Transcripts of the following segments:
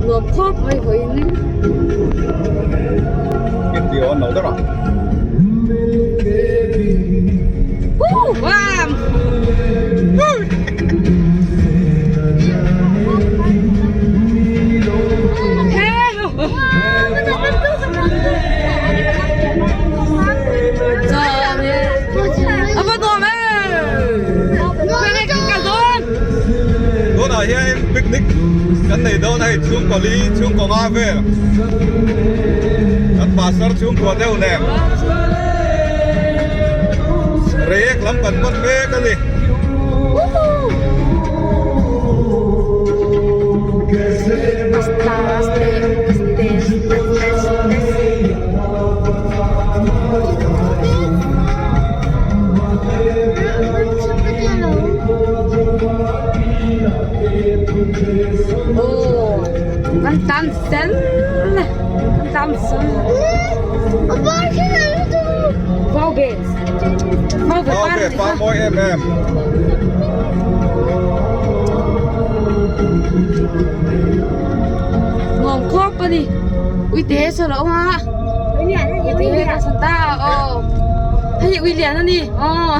Nuam khawp mai vawiin. Engti awn lo deuh a. Tunah hian picnic kan nei dawn a hei chhungkaw li chhungkaw nga vel kan pastor chhungkua deuh nen reiek lam kan pan mek a ni. Kan tam sel kan tam sel Vau be Vau be Vau be par mawi em em Nuam khawp a ni Uite saw lo awm a Uite hi ka sawn ta aw Hei ui lian a ni aw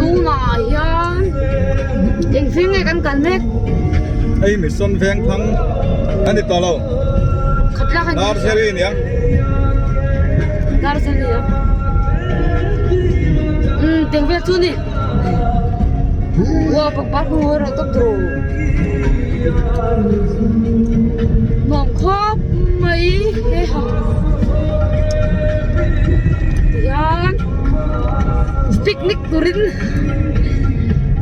Tunah hian eng veng nge kan kal mek? Hei mission veng thang a ni tawh lo. Khatla khan Nursery nia. Nursery a. Um teng vel chu ni. Wow pangpar khu ro top tru. Nuam khawp mai he ha. Tihian picnic turin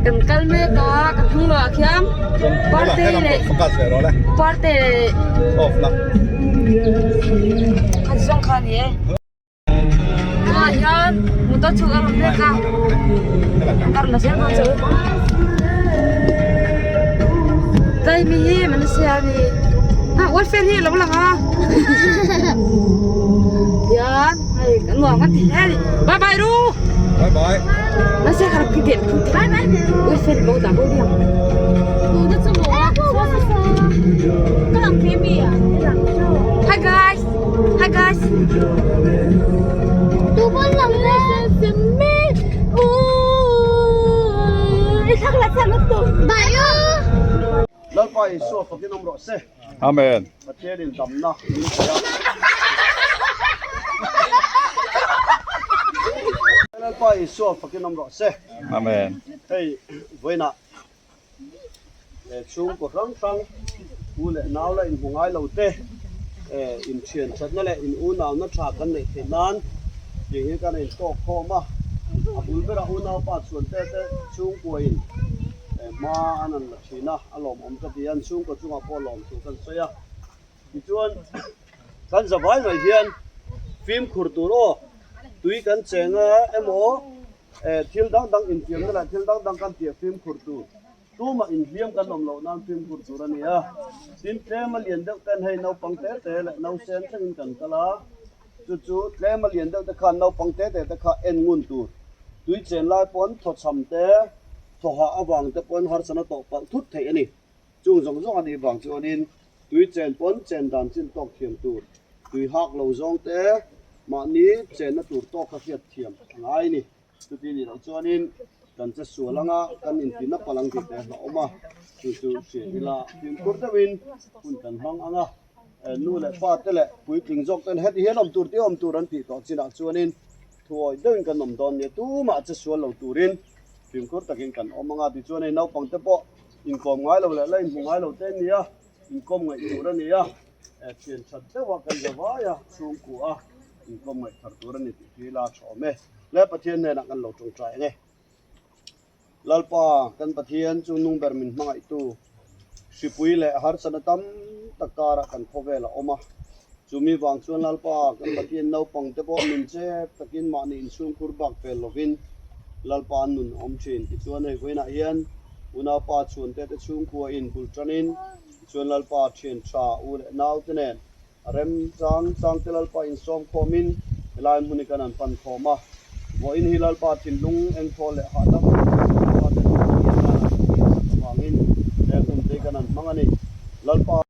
kan kal mek a ka hnung lamah khian parte leh parte leh khat zawng kha a ni e. Tunah hian motor chhung a rawn mek a a rawn la zel dawn che u tlai mi hi Malaysia a ni ah welfare hi a lo lang a tihian hei kan nuam kan ti hle a ni bye bye ru bye bye Malaysia kha rak phih teh welfare lo dah bo diang hi guys Hi guys. Lalpa Isua fakin awm rawh se. Amen. Pathianin damna min pe a. Lalpa Isua fakin awm rawh se. Amen. Hei vawiinah chhungkaw hrang hrang u leh nau la inhmu ngai lo te inthian thatna leh in unauna tha kan neih theih nan tih hi kan intawk khawm a, a bul berah unaupa chhuan te te chhungkua in hma an han la thin a, a lawmawm ka ti a, an chhungkaw chungah pawh lawm thu kan sawi a, tichuan kan zavai mai hian fimkhur tur aw tui kan cheng a emaw Eh thil dang dang infiamna leh thil dang dang kan tih a fimkhur tur tumah inhliam kan awm loh nan fimkhur tur a ni a, tin tlem a lian deuh ten hei naupang te te leh nausen thlengin kan kal a, chu chu tlem a lian deuh te khan naupang te te te kha en ngun tur tui chen lai pawn thawchham te thawhah avang te pawn harsana tawh palh thut theih a ni. Chung zawng zawng a nih vang chuanin tui chen pawn chen dan chin tawk thiam tur, tui hak lo zawng te mahni chenna tur tawk kha hriat thiam a ngai a ni. Chuti nih loh chuanin kan che sual anga kan intina palh ang tih te a awm a, chu chu hria ila fimkhur deuhin hun kan hmang ang a, nu leh pa te leh puitling zawk ten heti hian awm tur tih awm tur an tih tawh chinah chuanin thuawih deuhin kan awm dawn nia tumah che sual lo turin fimkhur takin kan awm ang a, tichuan hei naupang te pawh Inkawm ngai lo leh la inhmu ngai lo te a ni a, inkawm ngaih tur a ni a, thian that deuha kan za vai a, chhungkua a inkawm ngaih thar tur a ni tih hi la tha awm e. Le Pathian hnenah kan lo tawngtai ang e. Lalpa, kan Pathian chu nung ber min hmangaihtu, hripui leh harsatna tam tak karah kan khawvel a awm a. Chumi vang chuan Lalpa, kan Pathian naupang te pawh min chep takin mahni inchhungkhur bak pel lovin Lalpa an nun a awm thin. Tichuan hei vawiinah hian Unaupa chhuante te chhungkua in bul tanin tichuan Lalpa thian tha u leh naute nen a rem chang changte Lalpa insawm khawmin Helai hmun hi kan han pan khawm a, vawiin hi Lalpa thinlung engthawl leh hahdam a nih Lalpa ten a hmang hian dan an tih sak avangin he hmun te hi kan han hmang a ni. Lalpa.